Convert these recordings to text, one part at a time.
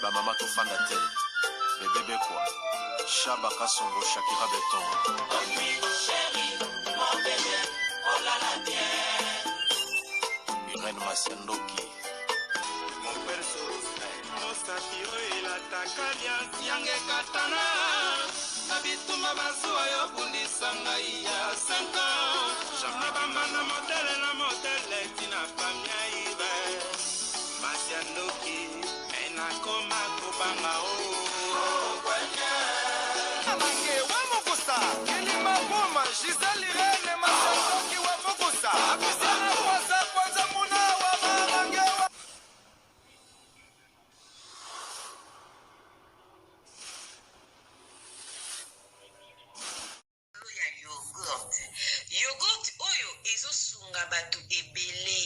Ba mama tofanda te. Bebe Bekwa, Shaba Kasongo, Shakira Beton. Irène Masiandoki. Mosapi oyo elataka liasi yange ekatana na bitumba bazuwa yo bundisa ngai ya 5 ans na bambanda modele na modele tina famia ibe masi ya ndoki me nakoma kobanga o Amange wa Mukusa, Kilima Buma, Gisèle Irene Masandoki wa Mukusa, Apisiana Kwanza Kwanza Muna wa Mamange wa Likolo ya yoghurt. Yoghurt oyo ezo sunga batu ebele.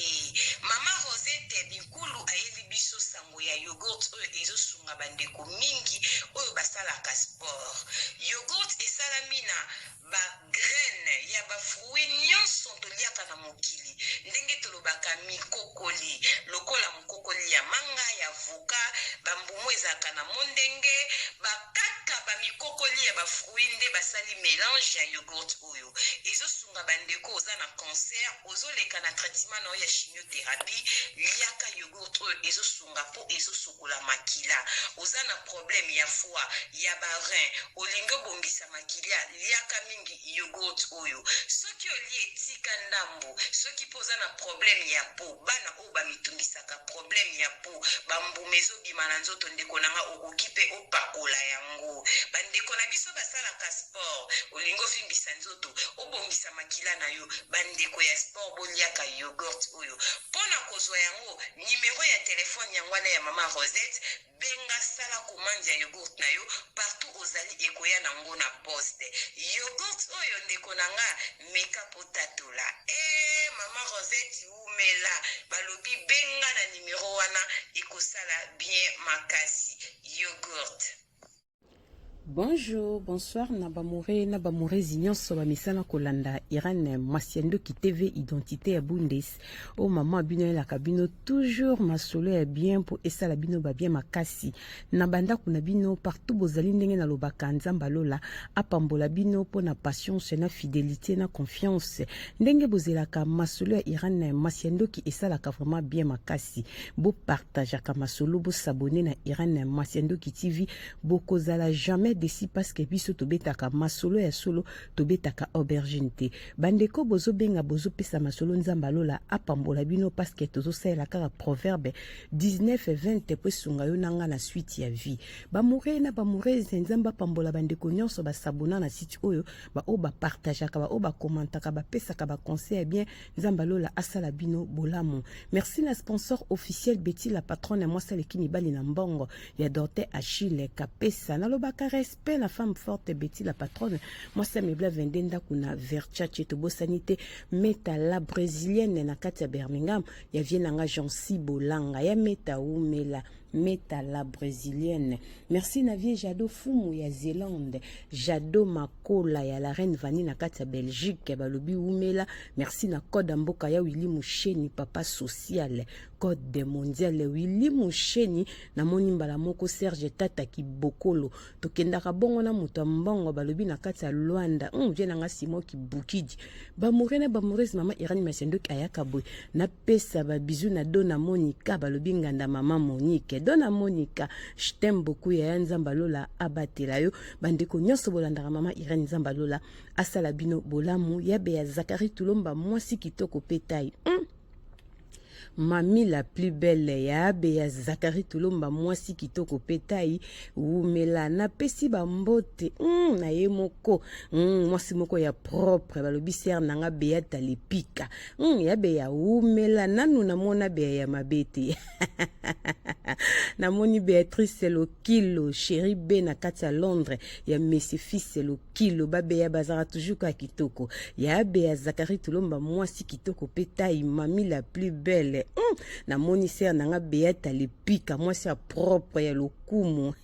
Mama Rosette Binkulu ayeli biso sango ya yoghurt oyo ezo sunga ba ndeko mingi oyo basalaka sport. Yoghurt esalami na ba graines ya ba fruits nionso toliaka na mokili ndenge tolobaka mikokoli lokola mokokoli ya manga, ya avocat, ba mbuma ezalaka na mondenge, ba kaka ba mikokoli ya ba fruits nde basali melange ya yoghurt oyo. Ezo sunga ba ndeko oza na cancer, ozo leka na traitement na yo ya chimiotherapie, liaka yoghurt oyo ezo sunga po ezo sokola makila. Oza na problème ya foie, ya ba reins, olingi obongisa makilia, liaka mingi yoghurt oyo. Soki olie tika ndambu, soki pe oza na problème ya peau, bana oyo ba mitungisaka problème ya peau ba mbuma ezo bima na nzoto ndeko na nga okoki pe opakola yango ba ndeko na biso basalaka sport olingi ovimbisa nzoto obongisa makila na yo ba ndeko ya sport boliaka yoghurt oyo pona kozwa yango numero ya telephone yango wana ya mama Rosette Benga sala commande ya yogourt na yo partout ozali ekoya na ngo na poste. Yogourt oyo ndeko na nga meka po tatola. Eeh maman Rosette wumela balobi benga na numero wana ekosala bien makasi. Yogourt. Bonjour, bonsoir na bamoure na bamourezi nyonso bamesana kolanda Irène Masiandoki TV identité ya Bundes o mama bino elaka bino toujours masolo ya bien mpo esala bino ba bien makasi na bandako na bino partout bozali ndenge nalobaka Nzambe alola apambola bino mpo na patience na fidelité na confiance ndenge bozelaka masolo ya Irène Masiandoki esalaka vraiment bien makasi bopartageaka masolo bosabone na Irène Masiandoki TV Bokozala jamais desi pasque biso tobetaka masolo ya solo tobetaka aubergine te bandeko bozobenga bozopesa masolo nzambe alola apambola bino pasque tozosalela kaka proverbe 19 20 po esunga yo na nga na suite ya vie bamoure na bamourese nzambe apambola bandeko nyonso basabona na site oyo baoyo bapartageaka baoyo bakomantaka bapesaka baconseil ya bien nzambe alola asala bino bolamu merci na sponsor officiel betty la patronne ya mwasi aleki mibali na mbongo ya Dorte Achille Kapesa nalobaka respect na femme forte Betty la patronne mwasi ya mebla 22 ndako na Verchache tobosani te Meta la brésilienne na kati ya Birmingham ya vie na nga Jancy Bolanga ya Meta Umela Meta la brésilienne merci na vie Jado Fumu ya Zélande Jado Makola ya la reine Vani na kati ya Belgique balobi Umela merci na code mboka ya Willy Musheni papa social Code mondial Willy Musheni namoni mbala moko Serge Tata Kibokolo tokendaka bongo na moto ya mbongo balobi na kati ya Luanda vie na nga Simon Kibukidi bamoure na bamourese mama Irene Masendoki ayaka boye napesa ba bisous na Dona Monica balobi nganda mama Monique Dona Monica je t'aime beaucoup yaya Nzambe alola abatela yo bandeko nyonso bolandaka mama Irene Nzambe alola asala bino bolamu yabe ya Zakari Tulomba mwasi kitoko pe tai Mami la plus belle ya abe ya Zakari Tulomba mwasi kitoko pe tai wumela napesi ba mbote na ye moko mwasi moko ya propre balobi sœur nanga Beata Lepika ya be ya wumela nanu namona bea ya mabe te namoni Beatrice Lokilo chérie B na kati ya Londres ya Messi fils Lokilo babeya bazalaka toujours kaka kitoko ya beya Zakari Tulomba mwasi kitoko pe tai mami la plus belle namoni sœur nanga Beata Lepika mwasi ya propre ya lokumu. Nkumu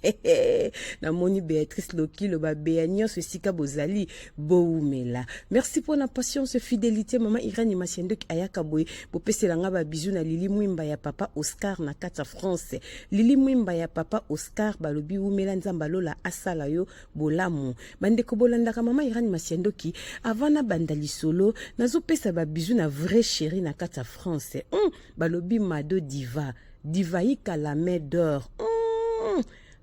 namoni Beatrice Lokilo, babeya nyonso esika bozali, bowumela. Merci mpo na patience, fidélité. Mama Irani Masiandoki ayaka boye, bopesela nga babizu na Lili Mwimba ya papa Oscar na kati ya France. Lili Mwimba ya papa Oscar, balobi wumela, Nzambe alola asala yo bolamu. Bandeko bolandaka mama Irani Masiandoki, avant nabanda lisolo, nazopesa babizu na vrai chéri na kati ya France. Balobi Mado Diva, Divaika la main d'or.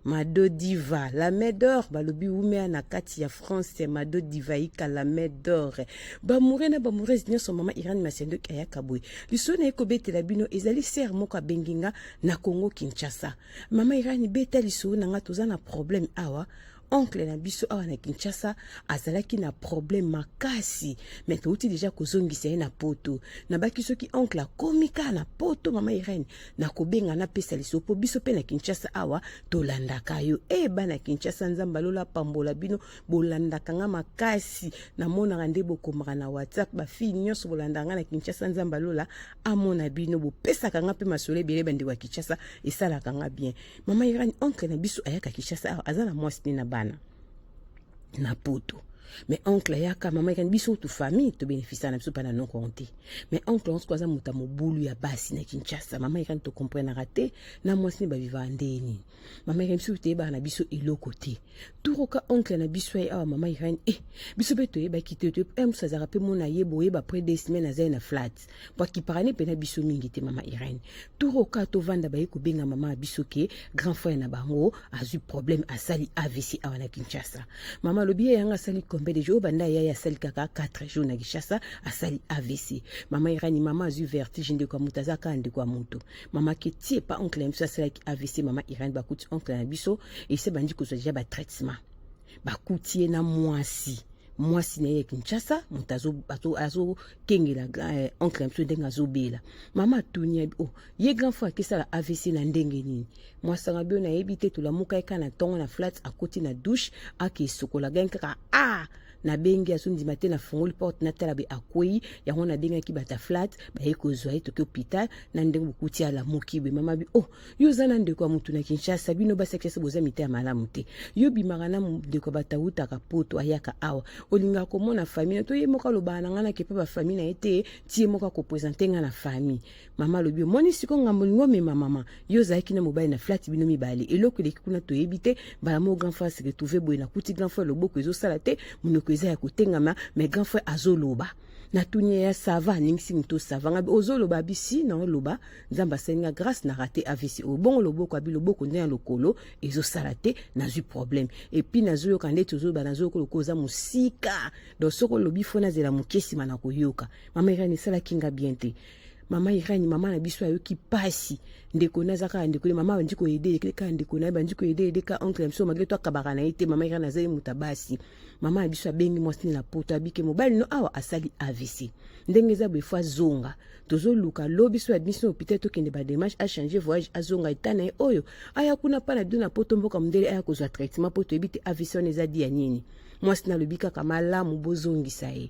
Mado Diva la main d'or, balobi wumea na kati ya France. Mado Divaika la main d'or, bamoure na bamourese nyonso, mama Irani Masiandoki ayaka boye. Lisolo na ye kobetela bino ezali sere moko abengi nga na Congo Kinshasa: "Mama Irani, beta lisolo na nga, toza na problème awa. Oncle na biso awa na Kinshasa azalaki na problème makasi, mais touti déjà kozongisa ye na Poto. Nabaki soki oncle akomi kaka na Poto, mama Irene, nakobenga, napesa liso, mpo biso mpe na Kinshasa awa tolandaka yo." E bana Kinshasa, Nzambe alola pambola bino, bolandaka nga makasi. Namonaka nde bokomaka na WhatsApp, bafille nyonso bolandaka nga na Kinshasa, Nzambe alola amona bino. Bopesaka nga mpe masolo ebele, bandeko ya Kinshasa, esalaka nga bien. "Mama Irani, oncle na biso ayaka Kinshasa awa, aza na mwasi ne na bana na Poto, mais oncle ayaka, mama Irani, biso tu famille tobénéficia na biso mpa na noko te. Mais oncle wanso aza moto ya mobulu ya basi na Kinshasa. Mama Irani, tokomprenaka te na mwasi ne bavivaka ndenge nini. Mama Irani, biso toyebaka na biso eloko te. Turoka oncle na biso aye awa, mama Irani, e biso mpe toyebaki te. Mosu azalaka mpe mona ye boyeba après 2 semaines aza ye na flat, po akipaka ne mpena biso mingi te. Mama Irene, turoka tovanda, baye kobenga mama ya biso ke grand frère na bango azwi problème, asali AVC awa na Kinshasa. Mama alobi ye yanga asali combien de jours? Banda ye asali kaka 4 jours na Kinshasa, asali AVC. Mama Irani, mama azwi vertige. Ndeko ya moto aza kaka ndeko ya moto. Mama ke tie pa oncle na biso asalaki AVC. Mama Irani, bakuti oncle na biso ese bandi kozwa déjà batraitement. Bakuti ye na mwasi na ye ya Kinshasa, moto azokengela oncle na biso ndenge azobela. Mama atuni abi: "Oh, ye grand frère akesala AVC na ndenge nini?" Mwasanga bio: "Nayebi te, tolamuka ye kaka na ntongo na flat, akoti na douche, ake esokola gani kaka, a nabengi, azondima te. Nafungoli porte, natala be, akwei. Yango nabengaki bata flat, baye kozwa ye, toki hôpital na ndenge bokuti alamuki be." Mama bi: "Oh, yo oza na ndeko ya motu na Kinshasa. Bino basi ya Kinshasa boza mite ya malamu te. Yo bimaka na ndeko ya bato awutaka Poto, ayaka awa, olingaka komona famille to ye moko alobaka na ngai nake mpe bafamille na ye te, ti ye moko akopresente ngai na famille." Mama alobi: "Omoni siko ngambo olingi omema. Mama, yo ozalaki na mobali na flat, bino mibale, eloko eleki kuna toyebi te. Mbala moko grand frère se retrouve boye. Nakuti grand frère loboko ezosala te, monoko eza ya kotengama, mais grand frère azoloba. Natuni ye ya ça va, aningisi moto ça va. Ngabi ozoloba, bisi naoloba, Nzambe asali nga grâce na raté AVC oyo. Bongo loboko?" Abi: "Loboko nde ya lokolo ezosala te, nazwi problème, et puis nazoyoka ndeti ozoloba, nazoyoka lokola oza mosika. Donc soki olobi, faut nazela moke, nsima na koyoka." Mama Irani, esalaki nga bien te. Mama Irani, mama na biso ayoki pasi. Ndeko na aza kaka ndeko. Mama bandi koyede kaka ndeko na ye, bandi koyede ede ka oncle na biso, malgré to akabaka na ye te. Mama Irani azali moto basi. Mama na biso abengi mwasi na Poto, abike mobali no awa asali AVC, ndenge eza boye, faut azonga. Tozoluka lobi so admission hôpital, tokende badémarche, achange voyage, azonga eta na ye oyo aya kuna mpa na bino na Poto, mboka mondele, aya kozwa traitement, mpo toyebi te AVC wana eza di ya nini. Mwasi nalobi kaka malamu, bozongisa ye.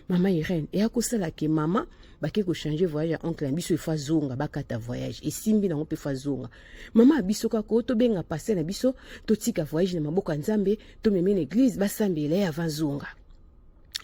Mama Irene, eya kosala ke mama bake kochange voyage ya oncle na biso, il faut azonga. Bakata voyage, esimbi nango mpe, faut azonga. Mama ya biso kaka oyo tobenga pasteur na biso, totika voyage na maboko ya Nzambe, tomeme na église, basambela ye avant azonga.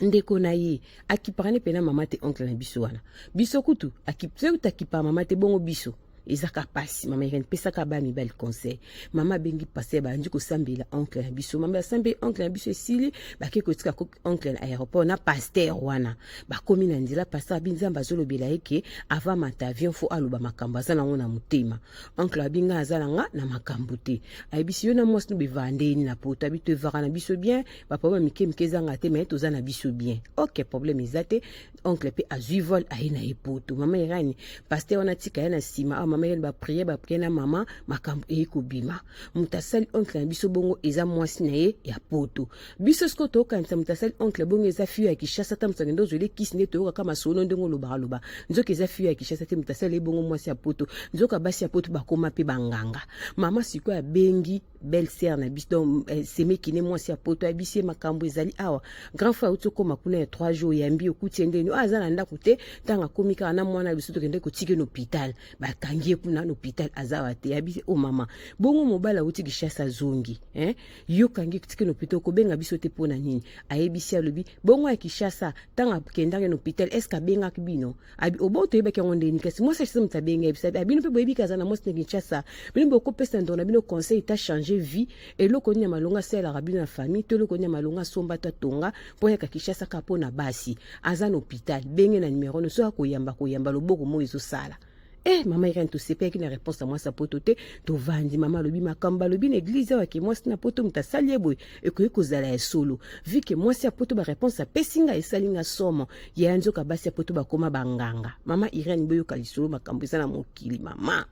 Ndeko na ye akipaka ne mpena mama te. Oncle na biso wana, biso kutu soki akipaka mama te, bongo biso ezaka pasi. Mama Irene pesaka baya mibali conseil. Mama abengi pasteur, bandi kosambela oncle na biso. Mama asambeli oncle na biso, esili, bake kotika oncle na aéroport na pasteur wana. Bakomi na nzela, pasteur abi Nzambe azolobela ye ke avant mata avion, faut aloba makambo aza nango na motema. Oncle abi: "Nga aza na nga na makambo te." Ayebisi yo na mwasi no bevaka ndeni na Poto. Abi: "Toevaka na biso bien, baproblème mike mike ezanga te, mais toza na biso bien. Ok, problème eza te." Oncle mpe azwi vol, aye na ye Poto. Mama Irani, pasteur wana tika ye na nsima awa. Mama Irani, baprière, baprière na mama, makambo eye kobima. Moto asali oncle na biso bongo eza mwasi na ye ya Poto. Biso sikoyo toyokanisa moto asali oncle bongo eza fille ya Kinshasa. Ta moto akende ozwele kisi nde toyokaka masolo ndenge olobaka loba, nzoka eza fille ya Kinshasa te. Moto asali ye bongo mwasi ya Poto. Nzoka basi ya Poto bakóma mpe banganga. Mama sikoyo abengi belle sœur na biso, donc semeki ne mwasi ya Poto, ayebisi ye makambo ezali awa. Grand frère auti okóma kuna ya 3 jours, yambi okuti ye ndeni oyo aza na ndako te. Ntango akomi kaka na mwana biso, tokende kotika na hôpital, bakangi. Bakangi ye kuna na hôpital, aza wa te. Yabisi o oh, mama, bongo mobali awuti Kinshasa azongi, eh? Yo kangi tiki na hôpital, kobenga biso te mpo na nini? Ayebisi, alobi bongo ya Kinshasa, ntango akendaki na hôpital, est ce que abengaki bino? Abi obo toyebaki yango ndeni, kasi mwasi ya moto abenga, yebisa bino mpe boyebi kaza na mwasi na Kinshasa. Bino bokopesa ndeko na bino conseil ta changer vie, eloko nini ya malonga asalelaka bino na famille to eloko nini ya malonga asomba to atonga mpo yaka Kinshasa kaka mpo na basi? Aza na hôpital, benge na numero no, soki akoyamba, koyamba loboko moko ezosala. Eh, mama Irene, tosepelaki na réponse ya mwasi ya poto te. Tovandi, mama alobi makambo alobi na église awa ke mwasi na poto moto asali ye boye, ekoki kozala ya solo, vu que mwasi ya poto baréponse apesi nga esali nga somo ya nzoka basi ya poto bakóma banganga. Mama Irene, boyoka lisolo, makambo eza na mokili. Mama,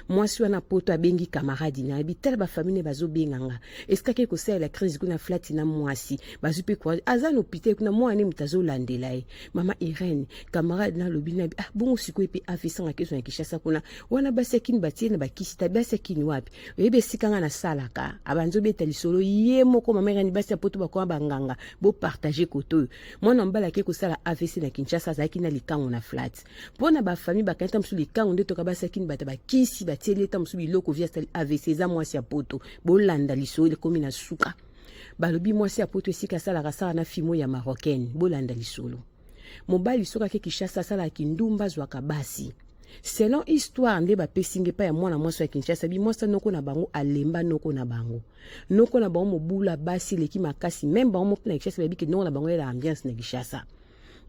mwasi wana poto abengi camarade na yebi, tala bafamille bazobenga nga, esikaki kosalela crise kuna flati na mwasi bazwi mpe courage, aza na hôpital kuna, mwana moto azolandela ye. Mama Irene, camarade nalobi na bi, ah bongo sikoyo mpe afesanga keso na Kinshasa kuna wana, basi akini batie na bakisi ta basi akini wapi? Oyebi esika nga nasalaka, abanzi obeta lisolo ye moko. Mama Irene, basi ya poto bakoma banganga, bopartage kote oyo. Mwana mobali ake kosala AVC na Kinshasa, azalaki na likango na flat mpo na bafamille bakani ta mosusu likango nde toka basi akini bato bakisi batieli ye ta mosusu biloko, vi asali AVC. Eza mwasi ya poto. Bolanda lisolo, ekomi na suka. Balobi mwasi ya poto esika asalaka sala na fimo ya marocaine. Bolanda lisolo, mobali soki ake Kinshasa asalaka kindumba, azwaka basi selon histoire nde bapesi nge epai ya mwana mwasi ya Kinshasa. Bi mwasi noko na bango alemba noko na bango, noko na bango mobula basi eleki makasi. Même bango moko na Kinshasa bayebi ke noko na bango yela ambiance na Kinshasa.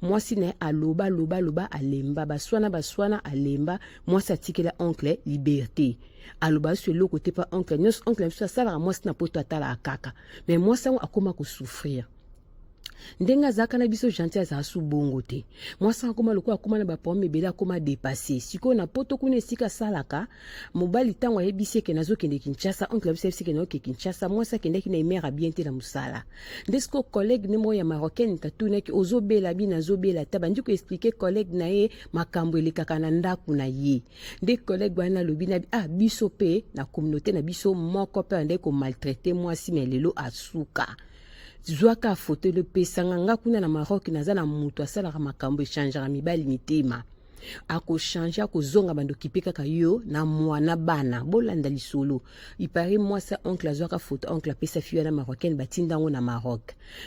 Mwasi na ye aloba, aloba, aloba, alemba, baswana, baswana, alemba. Mwasi atikela oncle liberté, aloba so eloko te mpa oncle nyonso. Oncle na biso asalaka, mwasi na poto atalaka kaka, mais mwasi yango akóma kosouffrir ndenge azalaka na biso gentil, azala su bongo te. Mwasi akóma lokola akóma na baproblème ebele, akóma dépassé. Sikoyo na poto kuna esika asalaka, mobali ntango ayebisi eke nazokende Kinshasa, oncle ayebisi, ayebisi eke naoke Kinshasa, mwasi akendaki na humeur bien te na mosala. Nde sikoyo collègue ne moko ya marocaine tatunaki: "Ozobela?" "Bi nazobela ta." Bandi koexpliquer collègue na ye makambo elekaka na ndako na ye. Nde collègue wana alobi na bi: "Ah, biso mpe na communauté na biso moko mpe andaki komaltraiter mwasi, mais lelo asuka. Zwaka foto epesanga nga kuna na Maroc, naza na moto asalaka makambo echangeaka mibali mitema, akochange, akozonga bandoki mpe kaka yo na mwana bana." Bolanda lisolo, ipare mwasi oncle azwaka foto, oncle apesa fille wana marocaine, batinda yango na Maroc.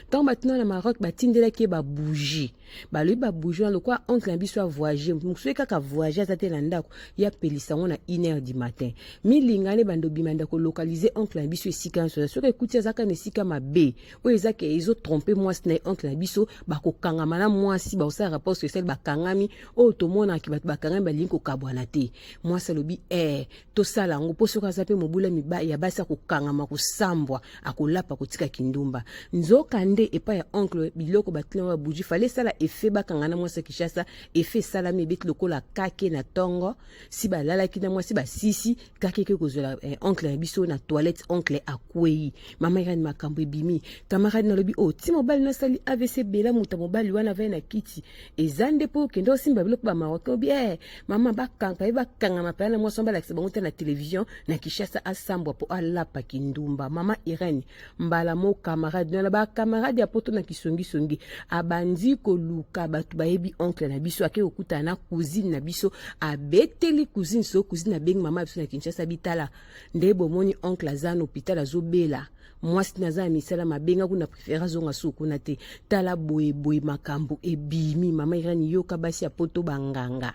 Ntango batinda na Maroc, batindelaki ye babougie. Balobi babougie wana, lokola oncle na biso avoyage, mosusu kaka voyage, aza te na ndako, ye apelisa yango na 1 heure du matin. Milinga nde bando bima nda kolocaliser oncle na biso esika nyonso. Soki ekuti azaka na esika mabe oyo ezaki ezotromper mwasi na ye, oncle na biso bakokangama na mwasi, bakosala rapport sexuel, bakangami. Oyo tomonaki bato bakangami, balingi kokabwana te. Mwasi alobi eh, tosala yango mpo soki aza mpe mobula ya basi, akokangama, kosambwa, akolapa kotika kindumba. Nzoka nde epai ya oncle, biloko batina babougie fale esala effet, bakanga na mwasi ya Kinshasa. Effet esalami, ebeti lokola kake na ntongo. Si balalaki na mwasi, basisi kake eke kozwela eh, oncle na biso na toilette, oncle akwei. Mama Irani, makambo ebimi. Camarade nalobi oyo, ti mobali nasali AVC, bela moto mobali wana avai na kiti, eza nde mpo okende osimba biloko bamarocain. Obi eh, mama, bakanga ye, bakangama mpenza na mwasi wana, balakisa bango te na télévision na Kinshasa, asambwa mpo alapa kindumba. Mama Irene, mbala mo camarade wana, bacamarade ya poto na kisongisongi, abandi koluka bato bayebi oncle na biso. Ake kokutana na cousine na biso, abeteli cousine. So cousine abengi mama biso na Kinshasa, bitala nde bomoni oncle aza na hôpital, azobela, mwasi naza na misala mabenga kuna, préféré azonga su kuna te. Tala boyeboye, makambo ebimi. Mama Irani, yoka, basi ya poto banganga.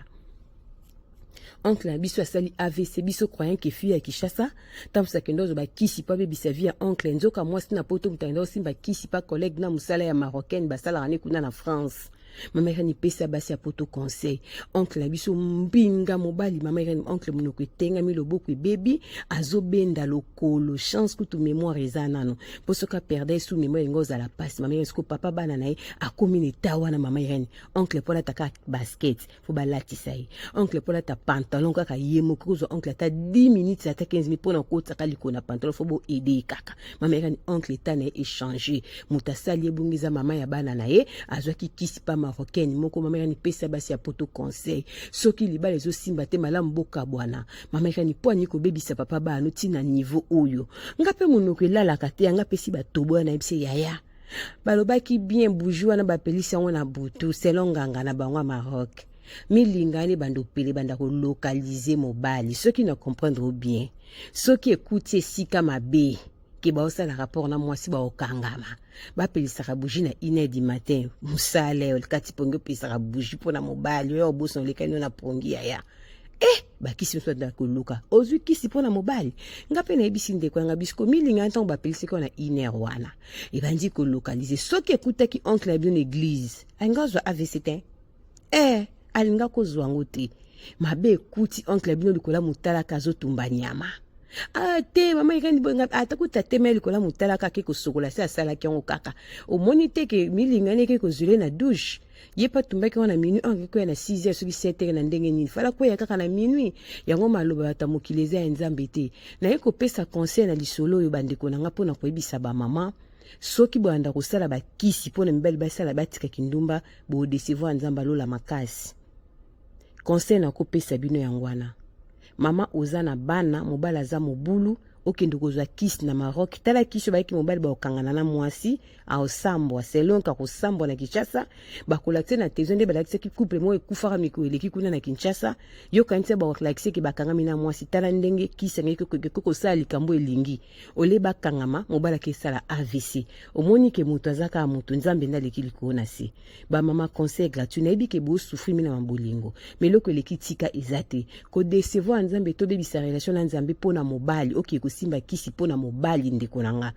Oncle na biso asali AVC, biso croyant ke fille ya Kinshasa ntango akende ozwa bakisi mpo abebisa vie ya oncle, nzoka mwasi na poto moto akende osimba kisi mpa collègue na mosala ya marocaine basalaka ne kuna na France. Mama Irene, epesa basi ya poto conseil. Oncle na biso mbinga mobali, mama Irene, oncle monoko etengami, loboko ebebi, azobenda lokolo. Chance kutu mémoire eza nano, mpo soki aperdre su mémoire, elingi ozala pasi. Mama Irene, siko papa bana na ye akomi na eta wana. Mama Irene, oncle mpo alataka basket, fo balatisa ye. Oncle mpo alata pantalon kaka ye moko, kozwa oncle ata 10 minutes, ata 15 minutes mpona kotiaka likolo na pantalon, fo boaider ye kaka. Mama Irene, oncle eta na ye échange, moto asali ye bongo eza mama ya bana na ye, azwaki kisi pa marocaine moko. Mama Irene, pesa basi ya poto conseil, soki libala ezosimba te, malamu bokabwana. Mama Irene, mpo ani kobebisa papa bana ntina niveau oyo? Nga mpe monoko elalaka te, yanga apesi batobo wana, nayebisi yaya balobaki bien, bougie wana bapelisi yango na butu selon nganga na bango ya Maroc. Milinga wana ebanda opela, ebanda kolokalize mobali. Soki na comprendre bien, soki ekuti esika mabe ke baosala rapport na mwasi, baokangama. Bapelisaka bougie na 1h du matin, mosala kati pongi, opelisaka bougie mpo na mobali oyo obosana olekani no na pongi yaya. Eh, bakisi mosusu batanda koluka, ozwi kisi mpo na mobali. Nga mpe nayebisi ndeko yanga bisiko milinga, ntango bapelisaki wana 1h wana, ebandi kolokalize. Soki ekutaki oncle na bino na église, alinga azwa AVC te. Eh, alinga kozwa yango te. Mabe ekuti oncle na bino likolo ya motalaka, azotumba nyama. Ah te, mama Irene, boyenga ata kuta te, me likolo ya motalaka ake kosokola, se asalaki yango kaka. Omoni te ke milingani eke kozwele na douche. Ye mpe atumbaki wana minuit, anke koya na 6 heures, soki 7 heures, na ndenge nini fala kweya kaka na minuit yango? Maloba bato ya mokili eza ya Nzambe te. Naye kopesa conseil na lisolo oyo, bandeko na nga, mpona koyebisa bamama: soki boyanda kosala bakisi mpona mibali basala batika kindumba, bodecevoir Nzambe alola makasi. Conseil nakopesa bino yango wana. Mama, oza na bana, mobali aza mobulu, okende kozwa kisi na Maroc. Tala kisi oyo bayaki, mobali bakokangana na mwasi, aosambwa selon ka kosambwa na Kinshasa. Bakolakisa na télévision nde balakisaki couple moko ekufaka mikolo eleki kuna na Kinshasa. Yokanisi bakolakisa eke bakangami na mwasi. Tala ndenge kisi yango ekoki kosala likambo elingi ole bakangama, mobali akesala AVC. Omoni ke moto aza kaka moto, Nzambe nde aleki likolo na se. Bamama, conseil gratuit. Nayebi ke bosouffrir mi na mabolingo, mais eloko eleki tika eza te kodecevoir Nzambe, tobebisa relation na Nzambe mpo na mobali. Oke kosimba kisi mpo na mobali, ndeko na nga,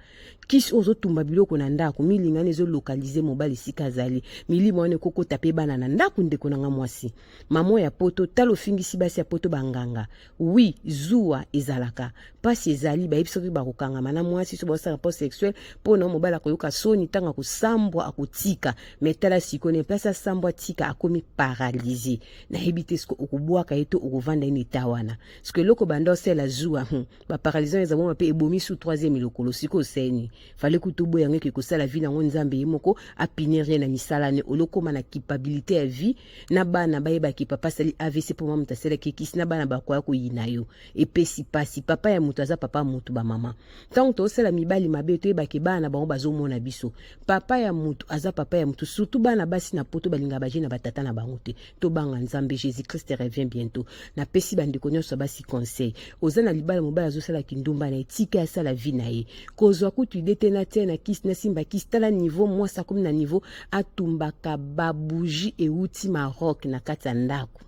kisi oyo ozotumba biloko na ndako, milingani ezolokalize mobali esika azali, milimo wana ekokota mpe bana na ndako. Ndeko na nga mwasi, mama ya Poto, tala, ofingisi basi ya Poto banganga. Oui, zuwa ezalaka, mpasi ezali. Bayebi soki bakokangama na mwasi so baosala rapport sexuel, mpo na mobali akoyoka soni ntango akosambwa, akotika. Mais tala sikoyo, na place asambwa tika, akomi paralyse. Nayebi te siko okobwaka ye to okovanda ye na eta wana. Siko eloko banda osala zuwa, baparalyse eza bongo mpe ebomi su troisième lokolo. Sikoyo oseni fale kutu boya yango eke kosala vie nango. Nzambe ye moko apinir ye na misala ne olokóma na culpabilité ya vie na bana. Bayebaki papa asali AVC mpo mama moto asalaki ekisi na bana, bakoya koyina yo. Epesi pasi. Papa ya moto aza papa ya moto. Bamama, ntango tozosala mibali mabe, toyebaki bana na bango bazomona biso. Papa ya moto aza papa ya moto. Surtout bana basi na Poto balingaka baje na batata na bango te. Tobanga Nzambe, Jésus Christ revient bientôt. Napesi bandeko nyonso basi conseil: oza na libala, mobali azosala kindumba na etika, asala vie na ye. Kozwa kutu idée te na tia na kisi, nasimba kisi. Tala niveau mwasi akomi na niveau atumbaka babougie euti Maroc na kati ya ndako.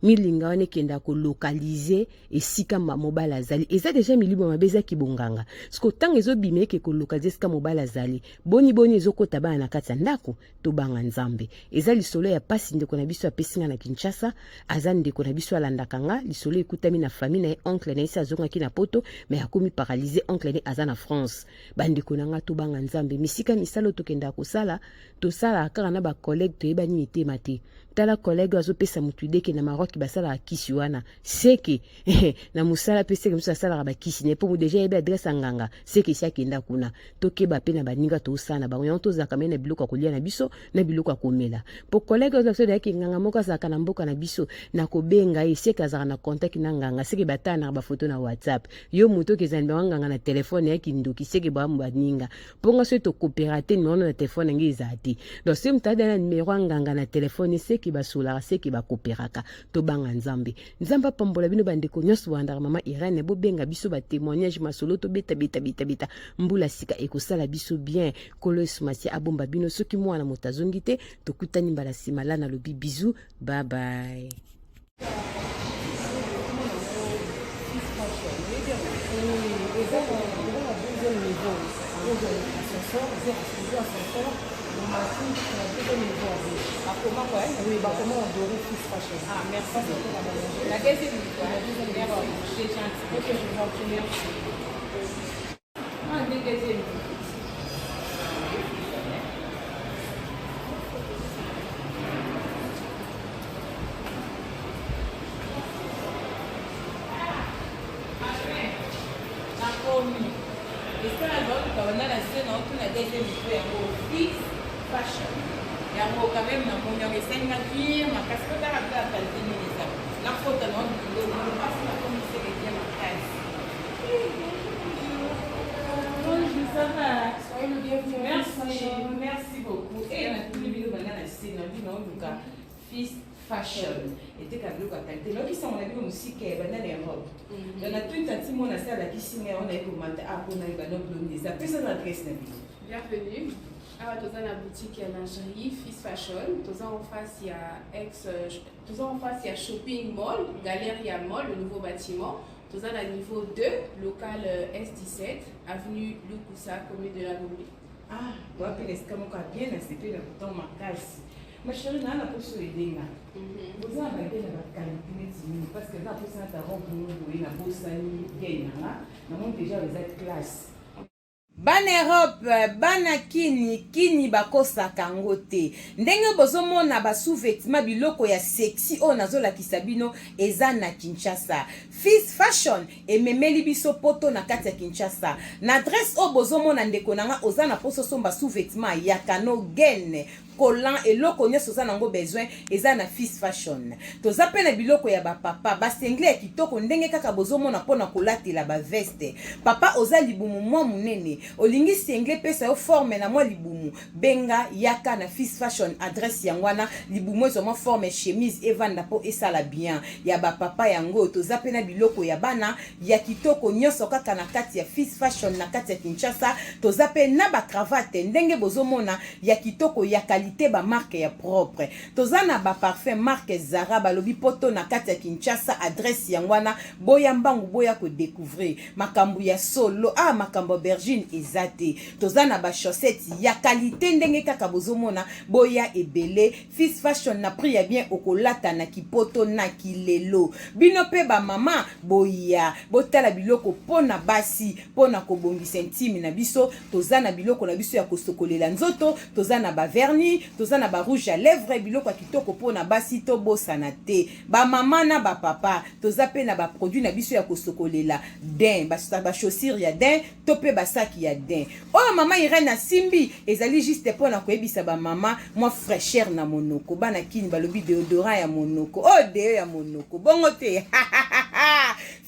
Milinga wana ekendaka kolokalize esika mobali azali. Eza déjà milimo mabe, eza kibonganga. Siko ntango ezobima, eke kolokalize esika mobali azali, boni boni ezokota bana na kati ya ndako. Tobanga Nzambe. Eza lisolo ya pasi. Ndeko na biso apesi nga na Kinshasa, aza ndeko na biso, alandaka nga. Lisolo ekutami na famille na ye, oncle na ye si azongaki na Poto, mais akomi paralyse. Oncle na ye aza na France. Bandeko na nga, tobanga Nzambe. Misika misala oyo tokendaka kosala, tosalaka kaka na bacollègue, toyebani mitema te. Tala collègue oyo azopesa motu idée ke na Maroc basalaka kisi wana, seke na mosala mpe seke mosusu asalaka bakisi na ye, mpo déjà yebi adresse ya nganga, seke esi akenda kuna. Tokeba mpe na baninga tosala na bango yango. Tozalaka me na biloko ya kolia na biso na biloko ya komela, mpo collègue oyo biso dayaki nganga moko azalaka na mboka na biso, na kobenga ye, seke azalaka na contact na nganga, seke batanaka bafoto na WhatsApp. Yo moto okezala nimero nganga na telefone ya kindoki, seke bamu baninga. Mpo nga soki tokopera te, nimero na telefone yango ezala te. Donc soki moto ada na nimero ya nganga na telefone, seke basolaka, seke bakoperaka. Tobanga Nzambe. Nzambe apambola bino, bandeko nyonso bolandaka mama Irene. Bobenga biso, batémoignage, masolo tobetabetabeta. Mbula sika ekosala biso bien. Kolo Yesu abomba bino. Soki mwana moto azongi te, tokutani mbala nsima. La nalobi bisous, bye bye. Eza na deuxième niveau, ozwa ascenseur, ozwa ascenseur, omati na deuxième niveau ya gauche. Bakoma quoi? Oui, bakoma en doré, Fils Fashion. Ah, merci. Ça, c'est pour la manger. La deuxième niveau. La deuxième niveau à Merci. gauche. C'est gentil. Ok, je vous en prie, merci. Ah, deuxième niveau. Nakomi esala naoluka banda na se, naotuna deuxième niveau yango, Fils Fashion yango. Quand même namoni yango, esalinga bien makasi. Po tala mpe qualité nini eza nakota na biloko mpasi, nakomi seke bien makasi. Bonjour, ça va? Soyez le bienvenu. Merci, merci beaucoup. E natuni bino banda na se, nabi naoluka Fils. Fashion eteka biloko ya qualité. Nayoki sango na bino mosika ebanda na Europe. Donc na tuni tanti mona asi alakisi ngai wana ye komata a mpona yeba no bilongi eza. Pesa na adresse na bino. Bienvenue. Awa toza na boutique ya lingerie Fils Fashion. Toza en face ya ex, toza en face ya shopping mall, Galeria Mall, le nouveau bâtiment. Toza na niveau 2, local S17, avenue Lukusa, commune de la Gombe. Ah, wapi na esika moko ya bien, nasepeli na bouton makasi. Ma chérie, naa na poso edenga. Boza na bage na baqualité neti nini? Parce que eza na posa nata robe moko boye, nabosani gaine na nga, namoni déjà eza classe. Bana Europe, bana kini, kini bakosaka yango te. Ndenge bozomona ba sous-vêtements, biloko ya sexy oyo nazolakisa bino eza na Kinshasa. Fils Fashion ememeli biso poto na kati ya Kinshasa. Na adresse oyo bozomona, ndeko na nga, oza na poso somba sous-vêtements ya kano, gaine, collant, eloko nyonso oza nango besoin eza na Fils Fashion. Toza mpe na biloko ya bapapa, basinglet ya kitoko ndenge kaka bozomona mpona kolatela baveste. Papa oza libumu mwa monene, olingi singlet pesa yo forme na mwa libumu, benga, yaka na Fils Fashion. Adresse yango wana, libumu ezwa mwa forme, chemise evanda mpo esala bien ya bapapa yango. Toza mpe na biloko ya bana ya kitoko nyonso kaka na kati ya Fils Fashion na kati ya Kinshasa. Toza mpe na bacravate ndenge bozomona ya kitoko, ya qualité, bamarque ya propre. Toza na baparfum marque Zara. Balobi poto na kati ya Kinshasa, adresse yango wana. Boya mbangu, boya kodécouvrir makambo ya solo. Ah, makambo ya aubergine eza te. Toza na bachaussette ya qualité ndenge kaka bozomona. Boya ebele, Fils Fashion na prix ya bien, okolata na kipoto na kilelo. Bino mpe bamama, boya botala biloko mpo na basi, mpo na kobongisa intime na biso. Toza na biloko na biso ya kosokolela nzoto, toza na bavernis, toza na barouge à lèvre, biloko ya kitoko mpo na basi. Tobosana te bamama na bapapa, toza mpe na baproduit na biso ya kosokolela daim, bachaussure ya daim to mpe basaki ya daim. Oyo mama Irene asimbi ezali juste mpo na koyebisa bamama mwa fraîcheur na monoko. Bana kini balobi déodorant ya monoko, oyo deo ya monoko, bongo te.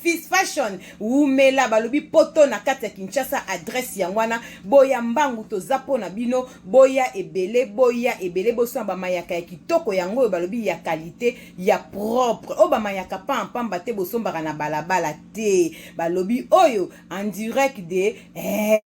Fils Fashion wumela. Balobi poto na kati ya Kinshasa, adresse yango wana. Boya mbangu, toza mpo na bino. Boya ebele, boya ebele, bosala bamayaka ya kitoko yango oyo balobi ya qualité, ya propre. Oyo bamayaka pampamba te, bosombaka na balabala te. Balobi oyo en direct de eh.